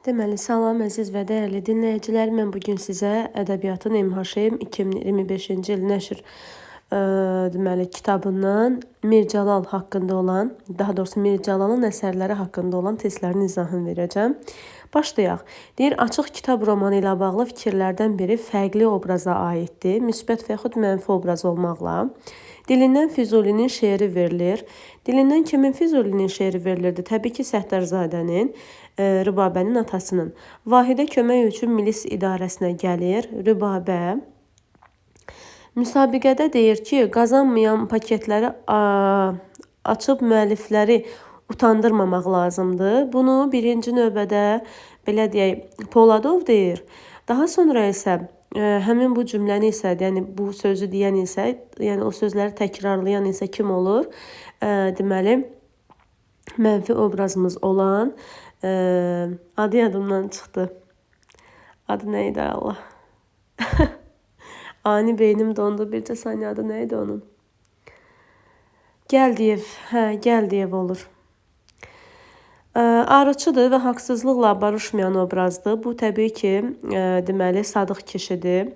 Deməli, salam əziz və dəyərli dinləyicilər. Mən bu gün sizə Ədəbiyyatın MHM 2025-ci il nəşr deməli kitabından Mir Cəlal haqqında olan, daha doğrusu Mir Cəlalın əsərləri haqqında olan testlərin izahını verəcəm. Başlayaq. Deyir, Açıq kitab romanı ilə bağlı fikirlərdən biri fərqli obraza aiddir. Müsbət və yaxud mənfi obraz olmaqla. Dilindən Füzulinin şeiri verilir. Dilindən kimin Füzulinin şeiri verilirdi? Təbii ki, Səttərzadənin, Rübabənin atasının. Vahidə kömək üçün milis idarəsinə gəlir. Rübabə müsabiqədə deyir ki, qazanmayan paketləri açıb müəllifləri utandırmamaq lazımdır. Bunu birinci növbədə belə deyək, Poladov deyir. Daha sonra isə həmin bu cümləni isə, yəni bu sözü deyən isə, yəni o sözləri təkrarlayan isə kim olur? Deməli, mənfi obrazımız olan adı yadımdan çıxdı. Adı nə idi Allah? Ani beynim dondu. Bircə saniyə, adı nə idi onun? Gəldiyev. Hə, Gəldiyev olur. Arıçıdır və haqsızlıqla barışmayan obrazdır. Bu təbii ki, deməli Sadıq kişidir.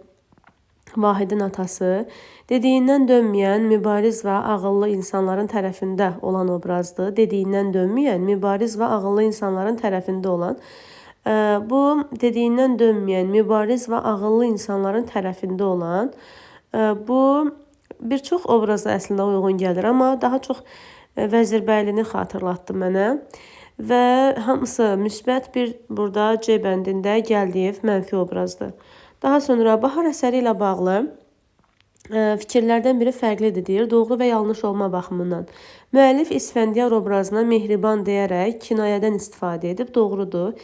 Vahidin atası. Dediyindən dönməyən, mübariz və ağıllı insanların tərəfində olan obrazdır. Dediyindən dönməyən, mübariz və ağıllı insanların tərəfində olan. Bu dediyindən dönməyən, mübariz və ağıllı insanların tərəfində olan, bu bir çox obraza əslində uyğun gəlir, amma daha çox Vəzirbəylini xatırlatdı mənə. Və hamısı müsbət, bir burada C bəndində Gəldiyev mənfi obrazdır. Daha sonra Bahar əsəri ilə bağlı fikirlərdən biri fərqlidir deyir, doğru və yanlış olma baxımından. Müəllif İsfəndiyar obrazına mehriban deyərək kinayədən istifadə edib, doğrudur.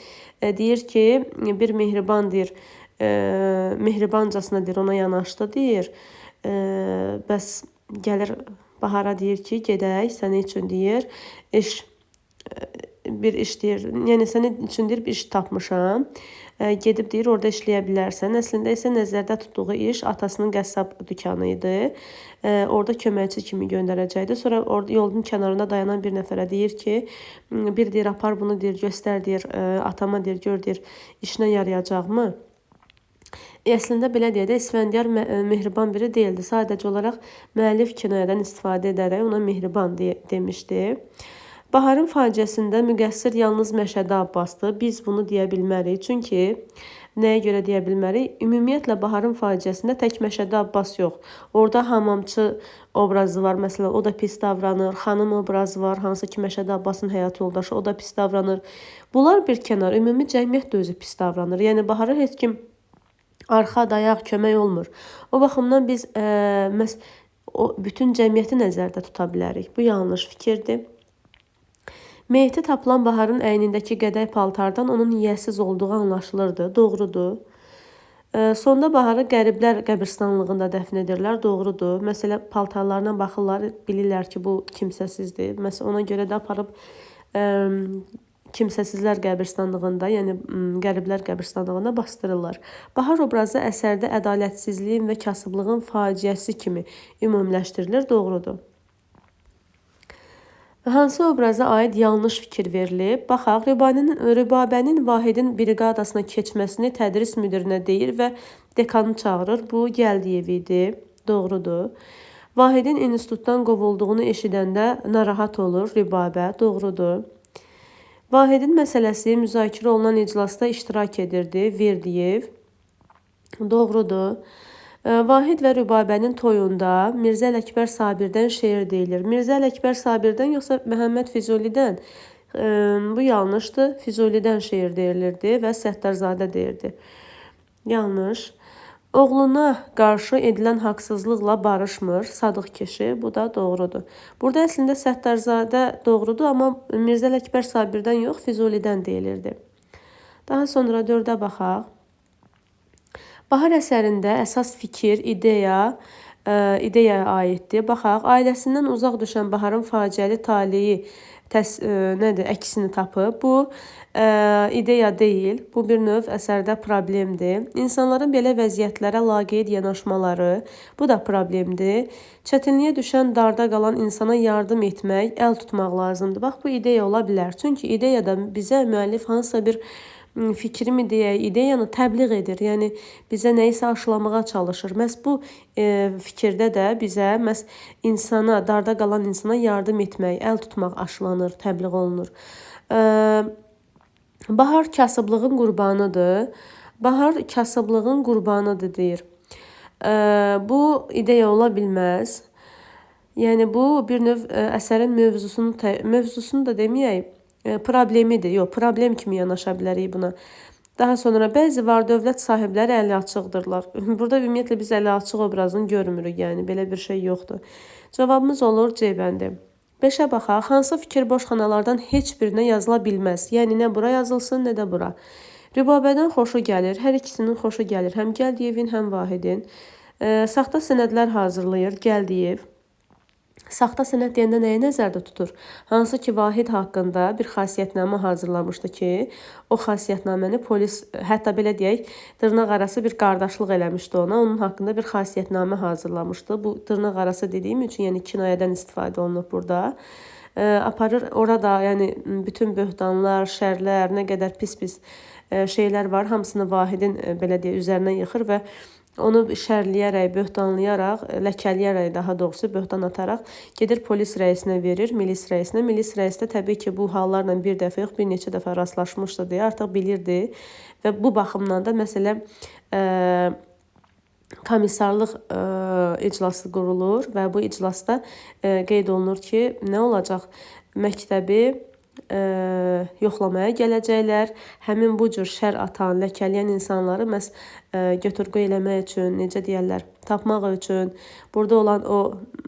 Deyir ki, bir mehriban deyir, mehribancasına deyir, ona yanaşdı deyir. Bəs gəlir Bahara deyir ki, gedək, sənə üçün deyir, bir iş deyir, yəni sənin üçün deyir, bir iş tapmışam. Gedib deyir, orada işləyə bilərsən. Əslində isə nəzərdə tutduğu iş atasının qəssab dükanı idi. Orada köməkçi kimi göndərəcəkdi. Sonra orada yolun kənarında dayanan bir nəfərə deyir ki, bir deyir, apar bunu deyir, göstər deyir, atama deyir, gör deyir, işinə yarayacaqmı? Əslində belə deyək də, İsfəndiyar mehriban biri deyildi. Sadəcə olaraq müəllif kinayədən istifadə edərək ona mehriban demişdi. Baharın faciəsində müqəssir yalnız Məşədi Abbasdır. Biz bunu deyə bilmərik. Çünki nəyə görə deyə bilmərik? Ümumiyyətlə Baharın faciəsində tək Məşədi Abbas yox. Orada hamamçı obrazı var. Məsələn, o da pis davranır. Xanım obrazı var, hansı ki Məşədi Abbasın həyat yoldaşı, o da pis davranır. Bunlar bir kənar, ümumi cəmiyyət də özü pis davranır. Yəni Bahara heç kim arxa, dayaq, kömək olmur. O baxımdan biz məhz o bütün cəmiyyəti nəzərdə tuta bilərik. Bu yanlış fikirdir. Meyiti tapılan Baharın əynindəki qədəh paltardan onun yiyəsiz olduğu anlaşılırdı. Doğrudur. Sonda Baharı qəriblər qəbirstanlığında dəfn edirlər. Doğrudur. Məsələ paltarlarına baxırlar, bilirlər ki, bu kimsəsizdir. Məsələn, ona görə də aparıb kimsəsizlər qəbirstanlığında, yəni qəriblər qəbirstanlığında bastırırlar. Bahar obrazı əsərdə ədalətsizliyin və kasıblığın faciəsi kimi ümumiləşdirilir. Doğrudur. Hansı obraza aid yanlış fikir verilib? Baxaq, Rübabənin Vahidin briqadasına keçməsini tədris müdirinə deyir və dekanı çağırır. Bu Gəldiyev idi. Doğrudur. Vahidin institutdan qovulduğunu eşidəndə narahat olur Rübabə. Doğrudur. Vahidin məsələsi müzakirə olunan iclasda iştirak edirdi Verdiyev. Doğrudur. Vahid və Rübabənin toyunda Mirzə Ələkbər Sabirdən şeir deyilir. Mirzə Ələkbər Sabirdən yoxsa Məhəmməd Füzulidən? Bu yanlışdır. Füzulidən şeir deyilirdi və Səttarzadə deyirdi. Yanlış. Oğluna qarşı edilən haqsızlıqla barışmır Sadıq kişi. Bu da doğrudur. Burada əslində Səttarzadə doğrudur, amma Mirzə Ələkbər Sabirdən yox, Füzulidən deyilirdi. Daha sonra 4-ə baxaq. Bahar əsərində əsas fikir, ideyaya aiddir. Baxaq, ailəsindən uzaq düşən Baharın faciəli taleyi əksini tapıb. Bu ideya deyil, bu bir növ əsərdə problemdir. İnsanların belə vəziyyətlərə laqeyd yanaşmaları, bu da problemdir. Çətinliyə düşən, darda qalan insana yardım etmək, əl tutmaq lazımdır. Bax, bu ideya ola bilər. Çünki ideyada bizə müəllif hansısa bir fikrimi deyək, ideyanı təbliğ edir. Yəni bizə nəyisə aşılamağa çalışır. Məhz bu fikirdə də bizə məhz insana, darda qalan insana yardım etmək, əl tutmaq aşılanır, təbliğ olunur. Bahar kasıblığın qurbanıdır. Bahar kasıblığın qurbanıdır deyir. Bu ideya ola bilməz. Yəni bu bir növ əsərin mövzusunu da deməyək, problemidir. Yox, problem kimi yanaşa bilərik buna. Daha sonra bəzi var-dövlət sahibləri əli açıqdırlar. Burada ümumiyyətlə biz əli açıq obrazını görmürük, yəni belə bir şey yoxdur. Cavabımız olur C bəndi. 5-ə baxaq. Hansı fikir boş xanalardan heç birinə yazıla bilməz? Yəni nə bura yazılsın, nə də bura. Rübabədən xoşu gəlir. Hər ikisinin xoşu gəlir. Həm Gəldiyevin, həm Vahidin. Saxta sənədlər hazırlayır Gəldiyev. Saxta sənəd deyəndə nəyi nəzərdə tutur? Hansı ki, Vahid haqqında bir xasiyyətnamə hazırlamışdı ki, o xasiyyətnaməni polis, hətta belə deyək, dırnaq arası bir qardaşlıq eləmişdi ona. Onun haqqında bir xasiyyətnamə hazırlamışdı. Bu dırnaq arası dediyim üçün, yəni kinayədən istifadə olunub burada. Aparır orada, yəni bütün böhtanlar, şərlər, nə qədər pis-pis şeylər var, hamısını Vahidin belə deyək, üzərinə yıxır və onu şərləyərək, böhtanlayaraq, ləkələyərək, daha doğrusu böhtan ataraq gedir polis rəisinə verir, milis rəisinə. Milis rəisi də təbii ki, bu hallarla bir dəfə yox, bir neçə dəfə rastlaşmışdı deyə artıq bilirdi və bu baxımdan da məsələ komissarlıq iclası qurulur və bu iclasda qeyd olunur ki, nə olacaq? Məktəbi yoxlamaya gələcəklər. Həmin bu cür şər atan, ləkələyən insanları məhz götür-qoy eləmək üçün, necə deyərlər, tapmaq üçün, burada olan o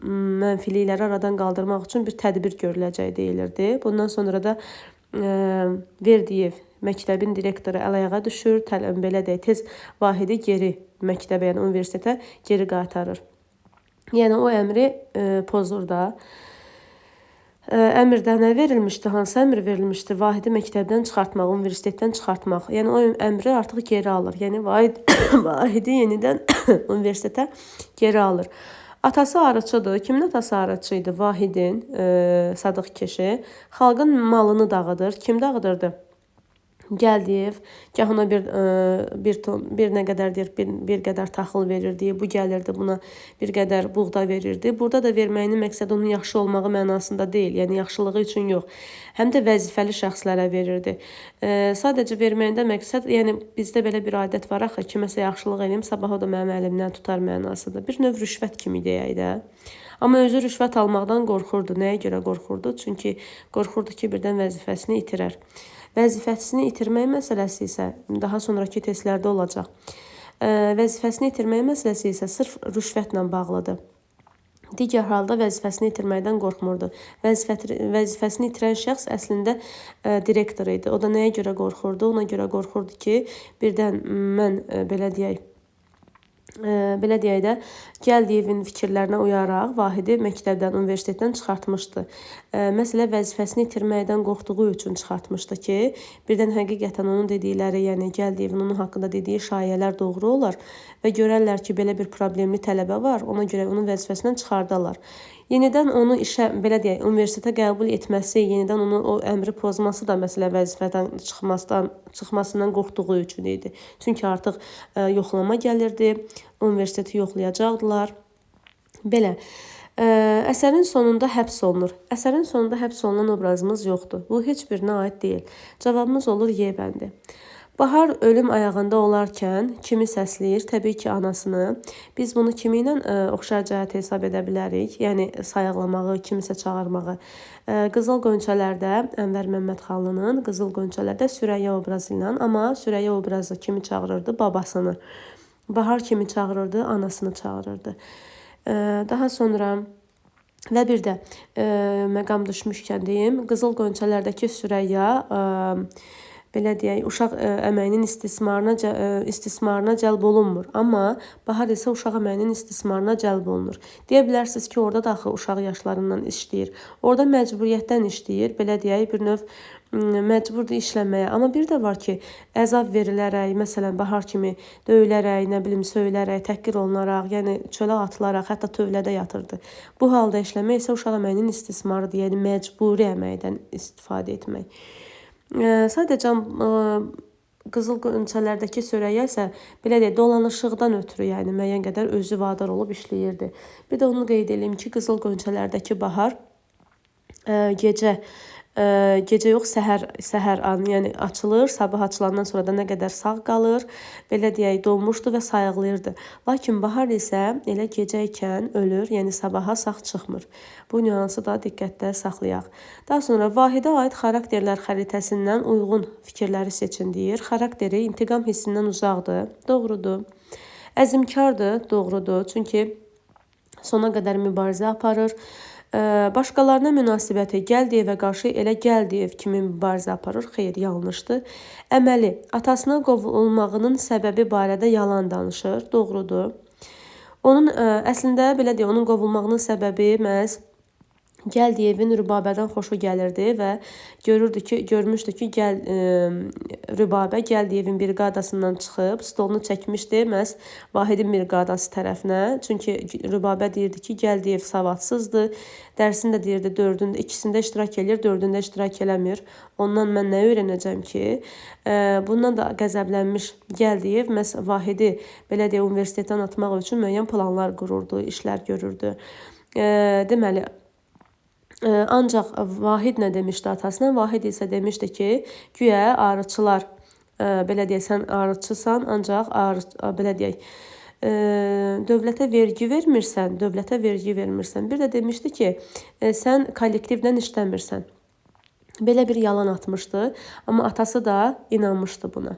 mənfilikləri aradan qaldırmaq üçün bir tədbir görüləcək deyilirdi. Bundan sonra da Verdiyev, məktəbin direktoru əl-ayağa düşür, belə deyək, tez Vahidi geri məktəbə, yəni universitetə geri qaytarır. Yəni o əmri pozur da. Əmirdə nə verilmişdi? Hansı əmr verilmişdi? Vahidi məktəbdən çıxartmaq, universitetdən çıxartmaq. Yəni o əmri artıq geri alır. Yəni Vahidi yenidən universitetə geri alır. Atası arıçıdır. Kimin atası arıçı idi? Vahidin, Sadıq Keşi. Xalqın malını dağıdır. Kim dağıdırdı? Gəldiyev, gah ona bir ton, bir nə qədər deyir, bir qədər taxıl verirdi, bu gəlirdi buna bir qədər buğda verirdi. Burada da verməyinin məqsədi onun yaxşı olmağı mənasında deyil, yəni yaxşılığı üçün yox, həm də vəzifəli şəxslərə verirdi. Sadəcə verməyində məqsəd, yəni bizdə belə bir adət var axı, kiməsə yaxşılıq eləyim, sabah o da mənim əlimdən tutar mənasında. Bir növ rüşvət kimi deyək də. Amma özü rüşvət almaqdan qorxurdu. Nəyə görə qorxurdu? Çünki qorxurdu ki, birdən vəzifəsini itirər. Vəzifəsini itirmək məsələsi isə daha sonrakı testlərdə olacaq. Vəzifəsini itirmək məsələsi isə sırf rüşvətlə bağlıdır. Digər halda vəzifəsini itirməkdən qorxmurdu. Vəzifəsini itirən şəxs əslində direktor idi. O da nəyə görə qorxurdu? Ona görə qorxurdu ki, birdən mən belə deyək də, Gəldiyevin fikirlərinə uyaraq Vahidi məktəbdən, universitetdən çıxartmışdı. Məsələ vəzifəsini itirməkdən qorxduğu üçün çıxartmışdı ki, birdən həqiqətən onun dedikləri, yəni Gəldiyevin onun haqqında dediyi şayələr doğru olar və görərlər ki, belə bir problemli tələbə var, ona görə onun vəzifəsindən çıxardarlar. Yenidən onu işə, belə deyək, universitetə qəbul etməsi, yenidən onu o əmri pozması da məsələ vəzifədən çıxmasından qorxduğu üçün idi. Çünki artıq yoxlama gəlirdi, universiteti yoxlayacaqdılar. Belə, əsərin sonunda həbs olunur. Əsərin sonunda həbs olunan obrazımız yoxdur. Bu, heç birinə aid deyil. Cavabımız olur Y bəndi. Bahar ölüm ayağında olarkən kimi səsləyir? Təbii ki, anasını. Biz bunu kimi ilə oxşar cəhət hesab edə bilərik? Yəni, sayaqlamağı, kimisə çağırmağı. Qızıl Qönçələrdə Ənvər Məmmədxanlının Qızıl Qönçələrdə Sürəyya obrazı ilə, amma Sürəyya obrazı kimi çağırırdı? Babasını. Bahar kimi çağırırdı? Anasını çağırırdı. Daha sonra və bir də məqam düşmüşkən deyim, Qızıl Qönçələrdəki Sürəyya belə deyək, uşaq əməyinin istismarına cəlb olunmur. Amma Bahar isə uşaq əməyinin istismarına cəlb olunur. Deyə bilərsiniz ki, orada da axı uşaq yaşlarından işləyir. Orada məcburiyyətdən işləyir. Belə deyək, bir növ məcburdur işləməyə. Amma bir də var ki, əzab verilərək, məsələn, Bahar kimi döyülərək, nə bilim, söyülərək, təhqir olunaraq, yəni çölə atılaraq, hətta tövlədə yatırdı. Bu halda işləmək isə uşaq əməyinin istismarıdır, yəni məcburi əməkdən istifadə etmək. Sadəcə Qızıl Qönçələrdəki Sürəyya isə belə deyək, dolanışıqdan ötürü, yəni müəyyən qədər özü vadar olub işləyirdi. Bir də onu qeyd eləyim ki, Qızıl Qönçələrdəki Bahar gecə yox, səhər an, yəni açılır. Sabah açılandan sonra da nə qədər sağ qalır, belə deyək, donmuşdu və sayıqlayırdı. Lakin Bahar isə elə gecə ikən ölür, yəni sabaha sağ çıxmır. Bu nüansı da diqqətdə saxlayaq. Daha sonra Vahidə aid xarakterlər xəritəsindən uyğun fikirləri seçin deyir. Xarakteri intiqam hissindən uzaqdır, doğrudur. Əzmkardır, doğrudur. Çünki sona qədər mübarizə aparır. Başqalarına münasibəti Gəldiyevə qarşı elə Gəldiyev kimi mübarizə aparır. Xeyr, yanlışdır. Əməli atasına qovulmağının səbəbi barədə yalan danışır. Doğrudur. Onun əslində belə deyək, onun qovulmağının səbəbi məhz Gəldiyevin Rübabədən xoşu gəlirdi və görmüşdü ki, Rübabə Gəldiyevin briqadasından çıxıb stolunu çəkmişdi məhz Vahidin briqadası tərəfinə. Çünki Rübabə deyirdi ki, Gəldiyev savadsızdır. Dərsini də deyirdi, dördündə, ikisində iştirak eləyir, dördündə iştirak eləmir. Ondan mən nə öyrənəcəm ki? Bundan da qəzəblənmiş Gəldiyev məhz Vahidi belə deyək, universitetdən atmaq üçün müəyyən planlar qururdu, işlər görürdü. Deməli, ancaq Vahid nə demişdi atasına? Vahid isə demişdi ki, güya arıçılar, belə deyək, sən arıçısan, ancaq belə deyək, dövlətə vergi vermirsən, dövlətə vergi vermirsən. Bir də demişdi ki, sən kollektivdən işləmirsən. Belə bir yalan atmışdı, amma atası da inanmışdı buna.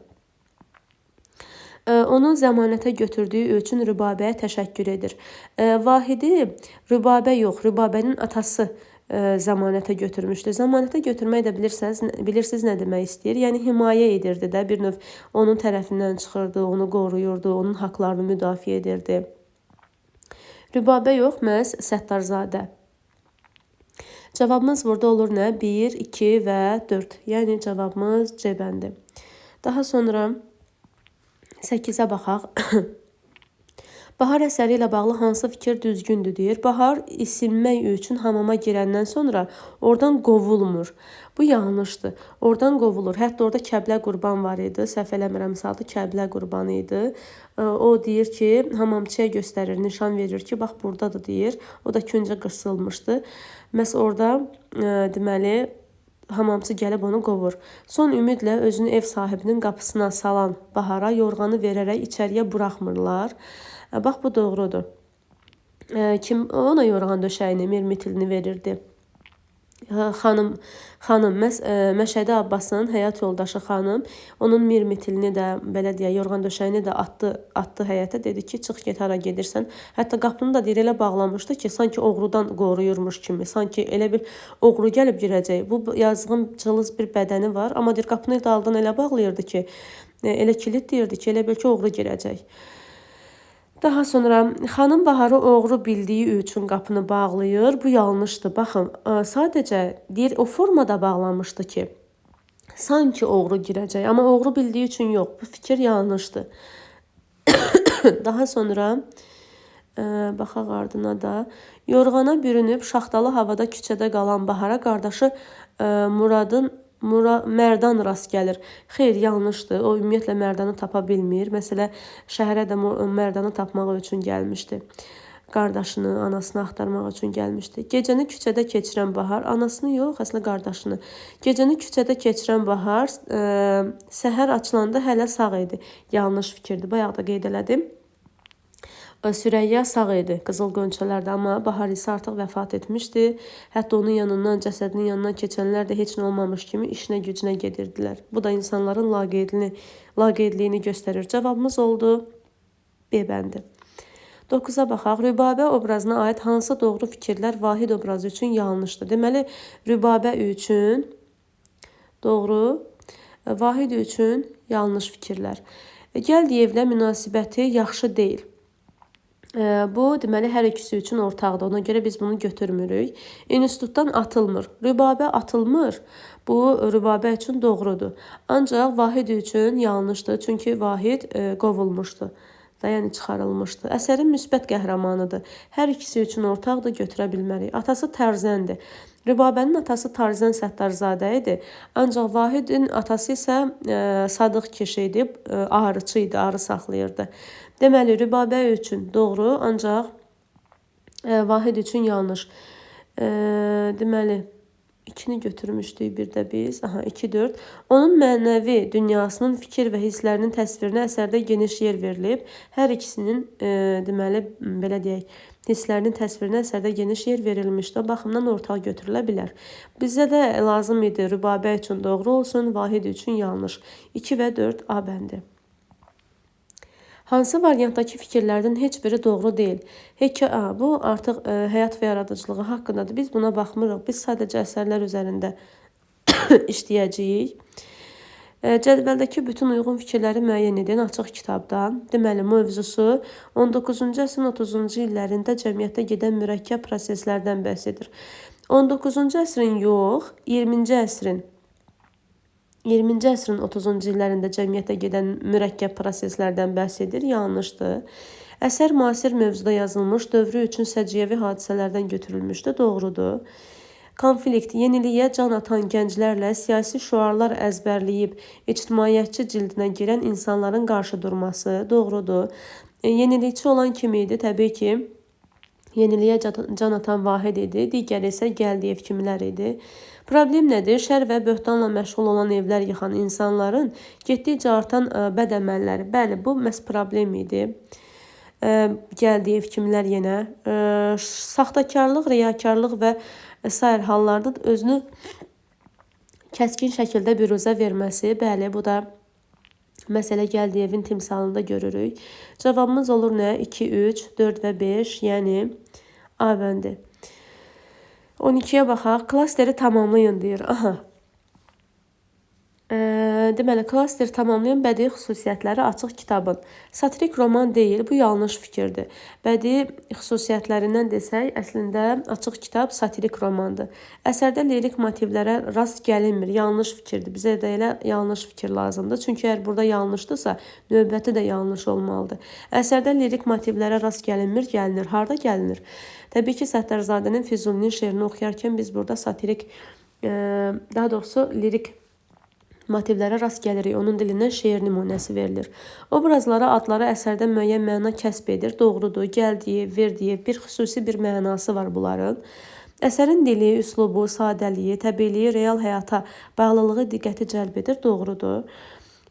Onu zəmanətə götürdüyü üçün Rübabəyə təşəkkür edir. Vahidi Rübabə yox, Rübabənin atası zəmanətə götürmüşdü. Zəmanətə götürmək də bilirsiniz nə demək istəyir? Yəni himayə edirdi də, bir növ onun tərəfindən çıxırdı, onu qoruyurdu, onun haqlarını müdafiə edirdi. Rübabə yox, məhz Səttarzadə. Cavabımız burada olur nə? 1, 2 və 4. Yəni cavabımız C bəndi. Daha sonra 8-ə baxaq. Bahar əsəri ilə bağlı hansı fikir düzgündür deyir. Bahar isinmək üçün hamama girəndən sonra oradan qovulmur. Bu yanlışdır. Oradan qovulur. Hətta orada Kəblə Qurban var idi. Səhv eləmirəmsə adı Kəblə Qurban idi. O deyir ki, hamamçıya göstərir, nişan verir ki, bax buradadır deyir. O da küncə qısılmışdı. Məhz orada deməli hamamçı gəlib onu qovur. Son ümidlə özünü ev sahibinin qapısına salan Bahara yorğanı verərək içəriyə buraxmırlar. Bax, bu doğrudur. Kim ona yorğan döşəyini, mirmitilini verirdi? Xanım, Məşədi Abbasın həyat yoldaşı xanım onun mirmitilini də, belə deyək, yorğan döşəyini də atdı həyətə. Dedi ki, çıx get, hara gedirsən. Hətta qapını da deyir, elə bağlamışdı ki, sanki oğrudan qoruyurmuş kimi, sanki elə bir oğru gəlib girəcək. Bu yazığın cılız bir bədəni var, amma deyir, qapını daldan elə bağlayırdı ki, elə kilid deyirdi ki, elə bil ki, oğru girəcək. Daha sonra xanım Baharı oğru bildiyi üçün qapını bağlayır. Bu yanlışdır. Baxın, sadəcə deyir, o formada bağlanmışdı ki, sanki oğru girəcək, amma oğru bildiyi üçün yox. Bu fikir yanlışdır. Daha sonra baxaq ardına da. Yorğana bürünüb şaxtalı havada küçədə qalan Bahara qardaşı Mərdan rast gəlir. Xeyr, yanlışdır. O ümumiyyətlə Mərdanı tapa bilmir. Məsələ şəhərə də Mərdanı tapmaq üçün gəlmişdi. Qardaşını, anasını axtarmaq üçün gəlmişdi. Gecəni küçədə keçirən Bahar, anasını yox, əslində qardaşını. Gecəni küçədə keçirən Bahar səhər açılanda hələ sağ idi. Yanlış fikirdir. Bayaq da qeyd elədim. Sürəyya sağ idi Qızıl Qönçələrdə, amma Bahar isə artıq vəfat etmişdi. Hətta onun yanından, cəsədinin yanından keçənlər də heç nə olmamış kimi işinə gücünə gedirdilər. Bu da insanların laqeydliyini göstərir. Cavabımız oldu B bəndi. 9-a baxaq. Rübabə obrazına aid hansı doğru fikirlər Vahid obrazı üçün yanlışdır? Deməli, Rübabə üçün doğru, Vahid üçün yanlış fikirlər. Gəldiyevlə münasibəti yaxşı deyil. Bu, deməli, hər ikisi üçün ortaqdır. Ona görə biz bunu götürmürük. İnstitutdan atılmır. Rübabə atılmır. Bu, Rübabə üçün doğrudur. Ancaq Vahid üçün yanlışdır. Çünki Vahid qovulmuşdu. Da, yəni çıxarılmışdı. Əsərin müsbət qəhrəmanıdır. Hər ikisi üçün ortaqdır, götürə bilmərik. Atası tərzəndir. Rübabənin atası Tarzən Səttarzadə idi. Ancaq Vahidin atası isə Sadıq kişi idi, arıçı idi, arı saxlayırdı. Deməli, Rübabə üçün doğru, ancaq Vahid üçün yanlış. Deməli, 2-ni götürmüşdük bir də biz. Aha, 2, 4. Onun mənəvi dünyasının fikir və hisslərinin təsvirinə əsərdə geniş yer verilib. Hər ikisinin, deməli, belə deyək, hisslərinin təsvirinə əsərdə geniş yer verilmişdi. O baxımdan ortaq götürülə bilər. Bizə də lazım idi Rübabə üçün doğru olsun, Vahid üçün yanlış. 2 və 4 A bəndi. Hansı variantdakı fikirlərdən heç biri doğru deyil? HKA, bu artıq həyat və yaradıcılığı haqqındadır. Biz buna baxmırıq. Biz sadəcə əsərlər üzərində işləyəcəyik. Cədvəldəki bütün uyğun fikirləri müəyyən edən açıq kitabdan. Deməli, mövzusu 19-cu əsrin 30-cu illərində cəmiyyətdə gedən mürəkkəb proseslərdən bəhs edir. 19-cu əsrin yox, 20-ci əsrin 20-ci əsrin 30-cu illərində cəmiyyətdə gedən mürəkkəb proseslərdən bəhs edir, yanlışdır. Əsər müasir mövzuda yazılmış, dövrü üçün səciyyəvi hadisələrdən götürülmüşdür, doğrudur. Konflikt, yeniliyə can atan gənclərlə siyasi şüarlar əzbərləyib ictimaiyyətçi cildinə girən insanların qarşı durması, doğrudur. Yenilikçi olan kim idi? Təbii ki, yeniliyə can atan Vahid idi, digəri isə Gəldiyev kimlər idi. Problem nədir? Şər və böhtanla məşğul olan evlər yıxan insanların getdikcə artan bəd əməlləri. Bəli, bu məhz problem idi. Gəldiyev kimlər yenə. Saxtakarlıq, riyakarlıq və sair hallarda özünü kəskin şəkildə büruzə verməsi. Bəli, bu da məsələ Gəldiyevin timsalında görürük. Cavabımız olur nə? 2, 3, 4 və 5, yəni A bəndi. 12-yə baxaq. Klasteri tamamlayın deyir. Aha. Deməli, klaster tamamlayan bədii xüsusiyyətləri açıq kitabın. Satirik roman deyil, bu yanlış fikirdir. Bədii xüsusiyyətlərindən desək, əslində açıq kitab satirik romandır. Əsərdə lirik motivlərə rast gəlinmir, yanlış fikirdir. Bizə də elə yanlış fikir lazımdır. Çünki əgər burada yanlışdırsa, növbəti də yanlış olmalıdır. Əsərdə lirik motivlərə rast gəlinmir, gəlinir. Harda gəlinir? Təbii ki, Səttərzadənin Füzulinin şeirini oxuyarkən biz burada satirik, daha doğrusu lirik motivlərə rast gəlirik. Onun dilindən şeir nümunəsi verilir. Obrazlara, adlara əsərdə müəyyən məna kəsb edir. Doğrudur. Gəldiyi, verdiyi bir xüsusi bir mənası var bunların. Əsərin dili, üslubu, sadəliyi, təbiiliyi, real həyata bağlılığı diqqəti cəlb edir. Doğrudur.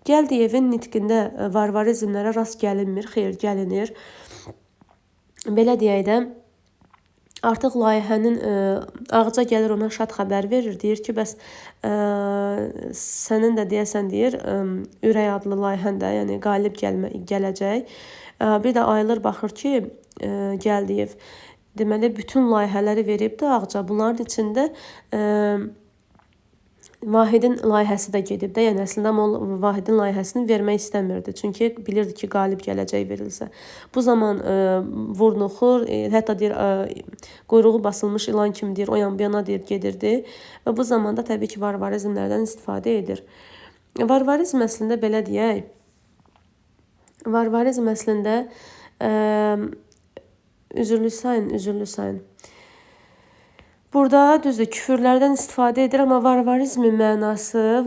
Gəldiyevin nitqində varvarizmlərə rast gəlinmir. Xeyr, gəlinir. Belə deyək də, artıq layihənin Ağca gəlir ona şad xəbər verir. Deyir ki, bəs sənin də deyəsən deyir, Ürək adlı layihən də, yəni qalib gələcək. Bir də ayılır, baxır ki, Gəldiyev deməli bütün layihələri veribdi Ağca. Bunların içində Vahidin layihəsi də gedib də, yəni əslində amma o Vahidin layihəsini vermək istəmirdi. Çünki bilirdi ki, qalib gələcək verilsə. Bu zaman vurnuxur, hətta deyir, quyruğu basılmış ilan kimi deyir, o yan bu yana deyir, gedirdi. Və bu zamanda təbii ki, varvarizmlərdən istifadə edir. Varvarizm əslində belə deyək, varvarizm əslində üzürlü sayın. Burada düzdür, küfürlərdən istifadə edir, amma varvarizmin mənası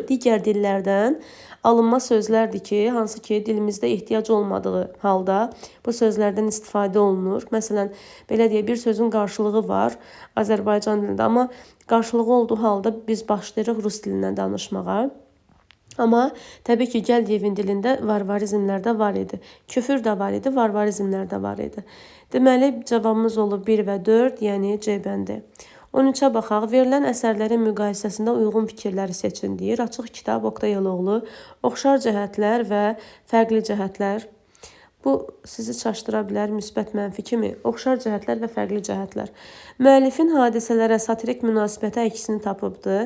digər dillərdən alınma sözlərdir ki, hansı ki, dilimizdə ehtiyac olmadığı halda bu sözlərdən istifadə olunur. Məsələn, belə deyək, bir sözün qarşılığı var Azərbaycan dilində, amma qarşılığı olduğu halda biz başlayırıq rus dilindən danışmağa. Amma təbii ki, Gəldiyevin dilində varvarizmlər də var idi. Küfür də var idi, varvarizmlər də var idi. Deməli, cavabımız olur 1 və 4, yəni C bəndi. 13-ə baxaq. Verilən əsərlərin müqayisəsində uyğun fikirləri seçin deyir. Açıq kitab, Oqtay Eloğlu, oxşar cəhətlər və fərqli cəhətlər. Bu sizi çaşdıra bilər, müsbət, mənfi kimi. Oxşar cəhətlər və fərqli cəhətlər. Müəllifin hadisələrə satirik münasibəti əksini tapıbdı.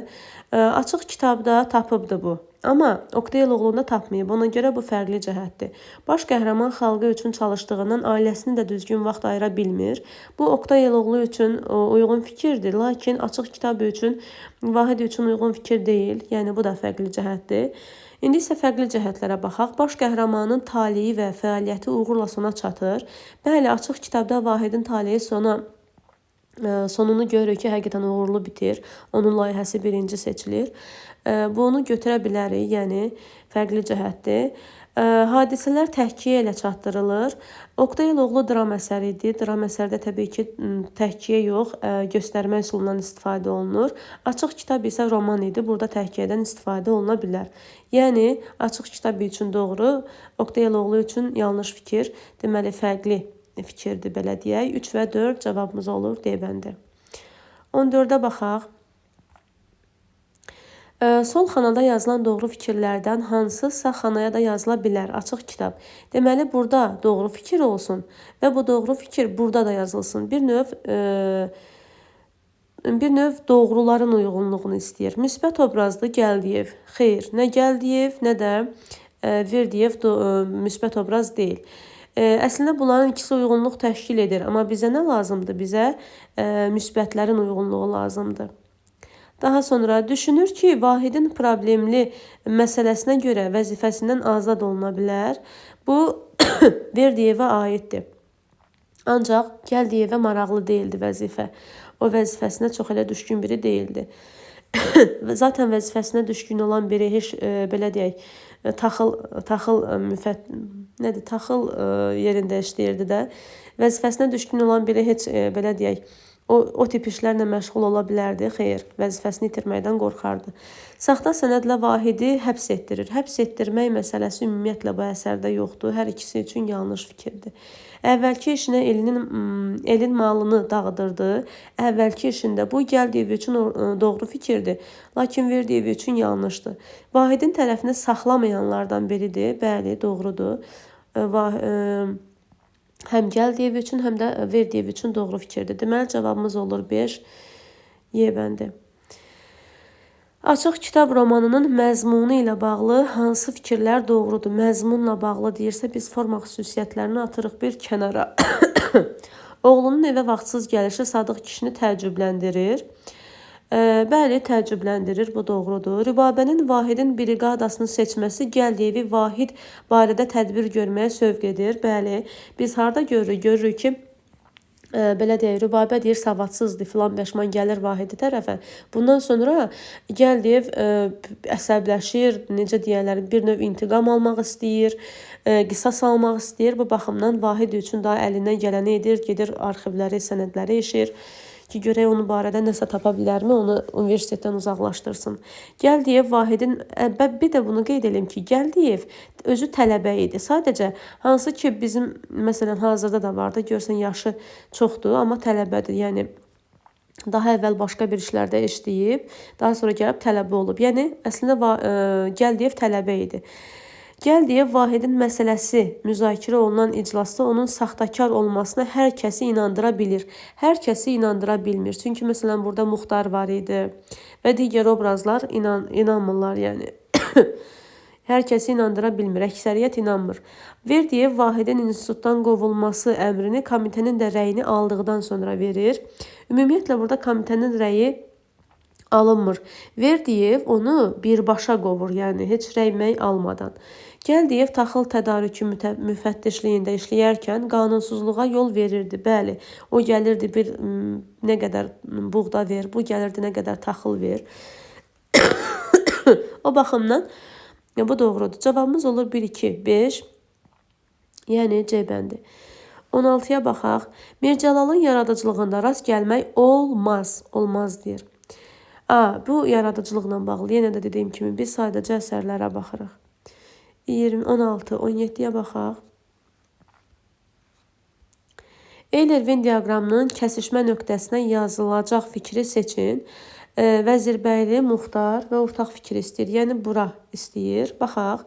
Açıq kitabda tapıbdı bu. Amma Oqtay Eloğlu'nda tapmayıb. Ona görə bu fərqli cəhətdir. Baş qəhrəman xalqı üçün çalışdığından ailəsini də düzgün vaxt ayıra bilmir. Bu Oqtay Eloğlu üçün uyğun fikirdir. Lakin açıq kitab üçün, Vahid üçün uyğun fikir deyil. Yəni bu da fərqli cəhətdir. İndi isə fərqli cəhətlərə baxaq. Baş qəhrəmanın taleyi və fəaliyyəti uğurla sona çatır. Bəli, açıq kitabda Vahidin taleyi sona Sonunu görürük ki, həqiqətən uğurlu bitir. Onun layihəsi birinci seçilir. Bunu götürə bilərik, yəni fərqli cəhətdir. Hadisələr təhkiyə ilə çatdırılır. Oqtay Eloğlu dram əsəri idi. Dram əsərdə təbii ki, təhkiyə yox, göstərmə üsulundan istifadə olunur. Açıq kitab isə roman idi. Burada təhkiyədən istifadə oluna bilər. Yəni, açıq kitab üçün doğru, Oqtay Eloğlu üçün yanlış fikir. Deməli, fərqli fikirdir, belə deyək. 3 və 4 cavabımız olur D bəndi. 14-ə baxaq. Sol xanada yazılan doğru fikirlərdən hansısa xanaya da yazıla bilər. Açıq kitab. Deməli, burada doğru fikir olsun və bu doğru fikir burada da yazılsın. Bir növ doğruların uyğunluğunu istəyir. Müsbət obrazlı Gəldiyev. Xeyr, nə Gəldiyev, nə də Verdiyev müsbət obraz deyil. Əslində bunların ikisi uyğunluq təşkil edir, amma bizə nə lazımdır? Bizə müsbətlərin uyğunluğu lazımdır. Daha sonra düşünür ki, Vahidin problemli məsələsinə görə vəzifəsindən azad oluna bilər. Bu, Verdiyevə aiddir. Ancaq Gəldiyevə maraqlı deyildi vəzifə. O vəzifəsinə çox elə düşkün biri deyildi. Zaten vəzifəsinə düşkün olan biri heç belə deyək, taxıl yerində işləyirdi də. Vəzifəsinə düşkün olan biri heç belə deyək, o tip işlərlə məşğul ola bilərdi. Xeyr, vəzifəsini itirməkdən qorxardı. Saxta sənədlə Vahidi həbs etdirir. Həbs etdirmək məsələsi ümumiyyətlə bu əsərdə yoxdur. Hər ikisi üçün yanlış fikirdir. Əvvəlki işinə elin malını dağıdırdı. Əvvəlki işində bu Gəldiyev üçün doğru fikirdir. Lakin Verdiyev üçün yanlışdır. Vahidin tərəfini saxlamayanlardan biridir. Bəli, doğrudur. Həm Gəldiyev üçün, həm də Verdiyev üçün doğru fikirdir. Deməli, cavabımız olur 5, Y bəndi. Açıq kitab romanının məzmunu ilə bağlı hansı fikirlər doğrudur? Məzmunla bağlı deyirsə, biz forma xüsusiyyətlərini atırıq bir kənara. Oğlunun evə vaxtsız gəlişi Sadıq kişini təəccübləndirir. Bəli, təəccübləndirir, bu doğrudur. Rübabənin Vahidin briqadasını seçməsi Gəldiyevi Vahid barədə tədbir görməyə sövq edir. Bəli, biz harda görürük? Görürük ki, belə deyək, Rübabə deyir, savadsızdır filan bəşman gəlir Vahidi tərəfə. Bundan sonra Gəldiyev əsəbləşir, necə deyərlər, bir növ intiqam almaq istəyir, qisas almaq istəyir. Bu baxımdan Vahid üçün daha əlindən gələni edir, gedir arxivləri, sənədləri eşir ki, görək onun barədə nəsə tapa bilərmi, onu universitetdən uzaqlaşdırsın. Gəldiyev Vahidin, bir də bunu qeyd edelim ki, Gəldiyev özü tələbə idi. Sadəcə, hansı ki, bizim, məsələn, hazırda da vardı, görsən, yaşı çoxdur, amma tələbədir. Yəni, daha əvvəl başqa bir işlərdə işləyib, daha sonra gəlib tələbə olub. Yəni, əslində, Gəldiyev tələbə idi. Gəldiyev Vahidin məsələsi müzakirə olunan iclasda onun saxtakar olmasına hər kəsi inandıra bilir. Hər kəsi inandıra bilmir. Çünki məsələn burada Muxtar var idi və digər obrazlar inanmırlar yəni. Hər kəsi inandıra bilmir, əksəriyyət inanmır. Verdiyev Vahidin institutdan qovulması əmrini komitənin də rəyini aldıqdan sonra verir. Ümumiyyətlə burada komitənin rəyi alınmır. Verdiyev onu birbaşa qovur, yəni heç rəyməy almadan. Gəldiyev taxıl tədarükü müfəttişliyində işləyərkən qanunsuzluğa yol verirdi. Bəli, o gəlirdi bir nə qədər buğda ver, bu gəlirdi nə qədər taxıl ver. O baxımdan bu doğrudur. Cavabımız olur 1, 2, 5, yəni C bəndi. 16-ya baxaq. Mir Cəlalın yaradıcılığında rast gəlmək olmaz, olmaz deyir. Bu yaradıcılıqla bağlı. Yenə də dediyim kimi biz sadəcə əsərlərə baxırıq. 20, 16, 17-yə baxaq. Eyler-Venn diaqramının kəsişmə nöqtəsinə yazılacaq fikri seçin. Vəzirbəyli, Muxtar və ortaq fikir istəyir. Yəni bura istəyir. Baxaq.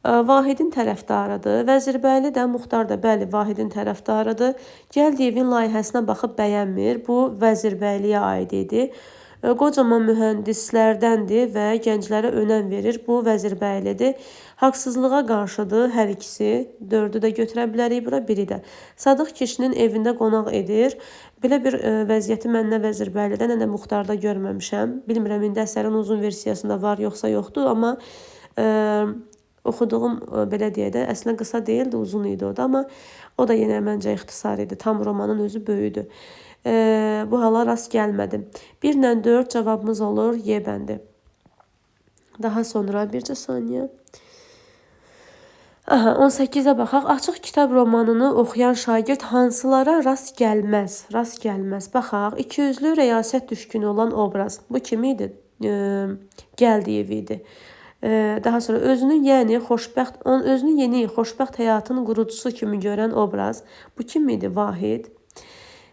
Vahidin tərəfdarıdır. Vəzirbəyli də, Muxtar da, bəli, Vahidin tərəfdarıdır. Gəldiyevin layihəsinə baxıb bəyənmir. Bu Vəzirbəyliyə aid idi. Qocaman mühəndislərdəndir və gənclərə önəm verir. Bu Vəzirbəylidir. Haqsızlığa qarşıdır hər ikisi. Dördü də götürə bilərik bura, biri də. Sadıq kişinin evində qonaq edir. Belə bir vəziyyəti mən nə Vəzirbəylidə, nə də Muxtarda görməmişəm. Bilmirəm, indi əsərin uzun versiyasında var yoxsa yoxdur, amma oxuduğum, belə deyək də, əslində qısa deyildi, uzun idi o da, amma o da yenə məncə ixtisar idi. Tam romanın özü böyüdü. Bu hala rast gəlmədim. 1 ilə 4 cavabımız olur Y bəndi. Daha sonra bircə saniyə. Aha, 18-ə baxaq. Açıq kitab romanını oxuyan şagird hansılara rast gəlməz? Rast gəlməz. Baxaq. İkiyüzlü rəyasət düşkünü olan obraz. Bu kim idi? Gəldiyev idi. Daha sonra özünü, yəni xoşbəxt, özünü yeni xoşbəxt həyatın qurucusu kimi görən obraz. Bu kim idi? Vahid.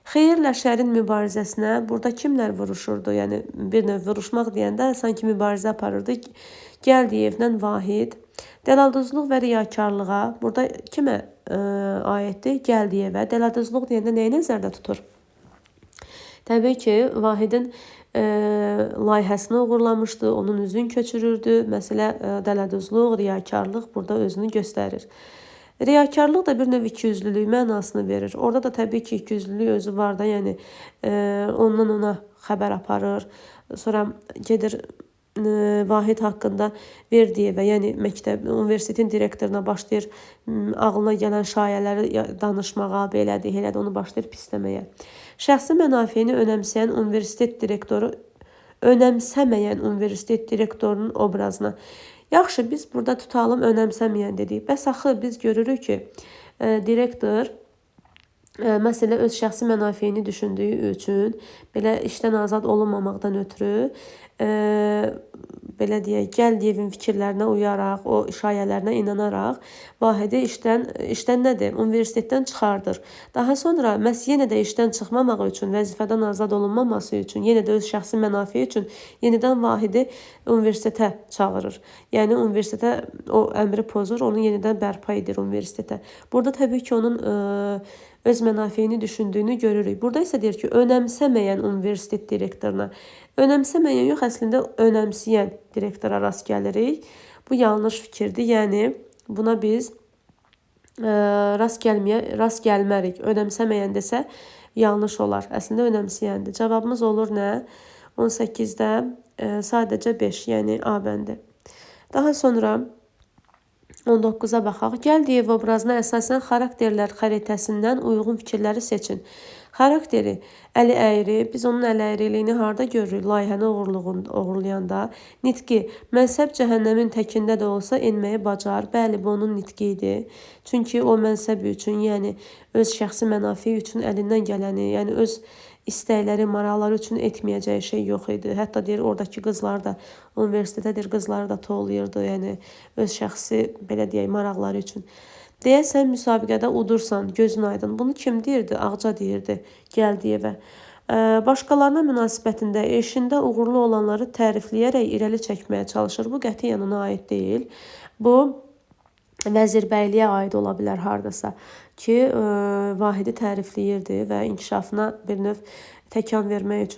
Xeyirlə şərin mübarizəsinə burada kimlər vuruşurdu? Yəni bir növ vuruşmaq deyəndə sanki mübarizə aparırdı. Gəldiyevlə Vahid. Dəlalduzluq və riyakarlığa burada kimə aiddir? Gəldiyevə. Dəlalduzluq deyəndə nəyi nəzərdə tutur? Təbii ki, Vahidin layihəsini oğurlamışdı, onun üzün köçürürdü. Məsələ dələduzluq, riyakarlıq burada özünü göstərir. Riyakarlıq da bir növ ikiyüzlülük mənasını verir. Orada da təbii ki, ikiyüzlülük özü var da, yəni ondan ona xəbər aparır. Sonra gedir Vahid haqqında Verdiyevə, yəni məktəb, universitetin direktoruna başlayır ağlına gələn şayələri danışmağa, belədir, elədir, onu başlayır pisləməyə. Şəxsi mənafeyini önəmsəyən universitet direktoru, önəmsəməyən universitet direktorunun obrazına. Yaxşı, biz burada tutalım önəmsəməyən dedik. Bəs axı biz görürük ki, direktor məsələ öz şəxsi mənafeyini düşündüyü üçün belə işdən azad olunmamaqdan ötürü belə deyək, Gəldiyevin fikirlərinə uyaraq, o şayələrinə inanaraq Vahidi işdən nədir? Universitetdən çıxardır. Daha sonra məhz yenə də işdən çıxmamaq üçün, vəzifədən azad olunmaması üçün, yenə də öz şəxsi mənafeyi üçün yenidən Vahidi universitetə çağırır. Yəni universitetə o əmri pozur, onu yenidən bərpa edir universitetə. Burada təbii ki, onun öz mənafeyini düşündüyünü görürük. Burada isə deyir ki, önəmsəməyən universitet direktoruna. Önəmsəməyən yox, əslində önəmsəyən direktora rast gəlirik. Bu yanlış fikirdir. Yəni buna biz rast gəlmərik. Önəmsəməyən desə yanlış olar. Əslində önəmsəyəndir. Cavabımız olur nə? 18-də sadəcə 5, yəni A bəndi. Daha sonra 19-a baxaq. Gəldiyev obrazına əsasən xarakterlər xəritəsindən uyğun fikirləri seçin. Xarakteri əli əyri, biz onun əli əyriliyini harda görürük? Layihəni oğurlayanda. Nitqi, mənsəb cəhənnəmin təkində də olsa enməyi bacar. Bəli, bu onun nitqi idi. Çünki o mənsəb üçün, yəni öz şəxsi mənafeyi üçün əlindən gələni, yəni öz istəkləri, maraqları üçün etməyəcəyi şey yox idi. Hətta deyir, oradakı qızlar da, universitetə deyir, qızları da tollayırdı, yəni öz şəxsi, belə deyək, maraqları üçün. Deyəsən, müsabiqədə udursan, gözün aydın. Bunu kim deyirdi? Ağca deyirdi Gəldiyevə. Başqalarına münasibətində, eşində uğurlu olanları tərifləyərək irəli çəkməyə çalışır. Bu qətiyyən ona aid deyil. Bu, Vəzirbəyliyə aid ola bilər hardasa ki, Vahidi tərifləyirdi və inkişafına bir növ təkan vermək üçün